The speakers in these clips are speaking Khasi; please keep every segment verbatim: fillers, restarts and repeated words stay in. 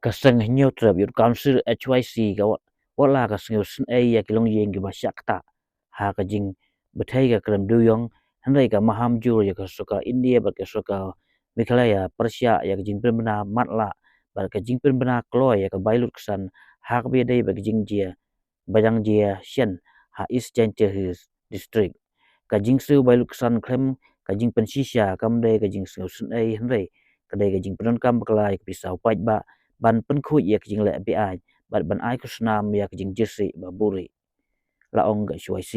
Ka seng Hynñiewtrep Youth Council, H Y C, ka wat, wat la ka sngewsynei ïa ki longïing kiba shah ktah ha ka jingbthei ka krem dewïong, hynrei ka maham jur ïa ka sorkar India bad ka sorkar Meghalaya pyrshah ïa ka jingpynbna matlah bad ka jingpynbna kloi ïa ka bai lutksan ha kaba ïadei bad ka jingjia ba dang jia shen ha East Jaintia Hills District. Ka jingsiew bai lutksan khlem ka jingpynshisha kam dei ka jingsngewsynei, hynrei ka dei ka jingpyndonkam bakla ïa ka pisa u paidbah ban pynkhuid ïa ka jingleh beaiñ bad ban ai khusnam ïa ka jingjyrsieh ba buhrieh, la ong ka H Y C.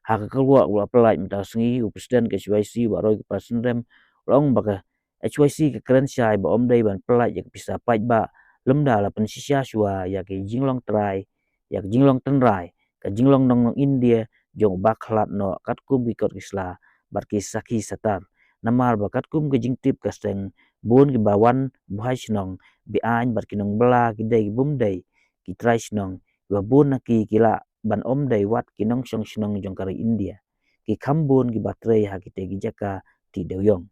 Ha ka kyrwoh kaba la pyllait mynta ka sngi, u President ka H Y C, Bah Roykuppal Synrem, u la ong ba ka H Y C ka kren shai ba ym dei ban pyllait ïa ka pisa paidbah lymda la pynshisha shuwa ïa ka jinglong trai, ïa ka jinglong tynrai, ka jinglong nong nong India jong u bakhlad noh katkum ki kot ki sla bad ki sakhi satar. Namar ba katkum ka jingtip ka seng, bun kiba wan buhai shnong beaiñ bad ki nongbylla ki dei ki bym dei ki trai shnong, kiba bun na ki ki lah ban ym dei wat ki nongshong shnong jong ka ri India. Ki kham bun kiba trei ha kitei ki jaka tih dewïong.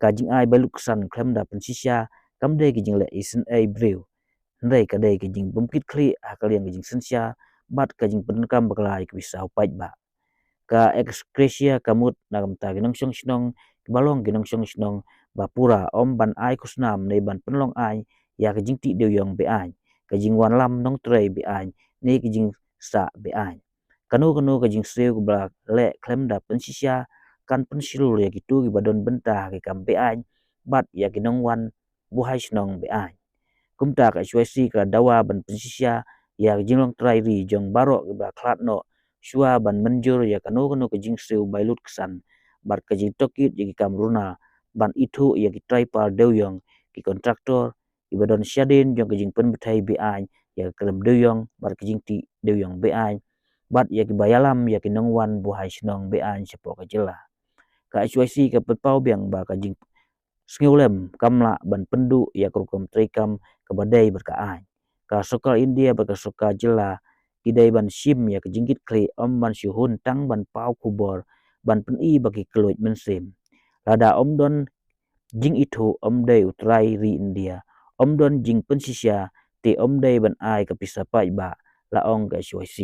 Ka jingai bai lutksan khlem da pynshisha kam dei ka jingleh isynei briew, hynrei ka dei ka jingbymkitkhlieh ha ka liang ka jingsynshar bad ka jingpyndonkam bakla ïa ka pisa u paidbah. Ka ex gratia ka mut na ka bynta ki nongshong shnong kiba long ki nongshong shnong ba pura, ym ban ai khusnam ne ban pynlong aiñ ïa ka jingtih dewïong beaiñ, ka jingwanlam nongtrei beaiñ ne ka jingsah beaiñ. Kano kano ka jingsiew kaba la leh khlem da pynshisha kan pynshlur ïa kito kiba don bynta ha ki kam beaiñ bad ïa ki nongwan buhai shnong beaiñ. Kumta ka H Y C ka dawa ban pynshisha ïa ka jinglong trai ri jong baroh kiba khlad noh shuwa ban mynjur ïa kano kano ka jingsiew bai lutksan bad ka jingtohkit ïa ki kam runa ban ithuh ïa ki trai par dewïong, ki kontraktor, kiba don shadien jong ka jingpynbthei beaiñ ïa ka krem dewïong bad ka jingtih dewïong beaiñ bad ïa kiba ïalam ïa ki nongwan buhai shnong beaiñ shapoh ka jylla. Ka H Y C ka pynpaw biang ba ka jing sngewlem kam lah ban pynduh ïa ka rukom treikam kaba dei bad ka aiñ. Ka sorkar India bad ka sorkar jylla ki dei ban shim ïa ka jingkitkhlieh, ym ban shu hun tang ban paw khubor ban pyni ba ki kylluid mynsiem. Lada ym don jingithuh, ym dei u trai ri India, ym don jingpynshisha, te ym dei ban ai ka pisa paidbah, la ong ka H Y C.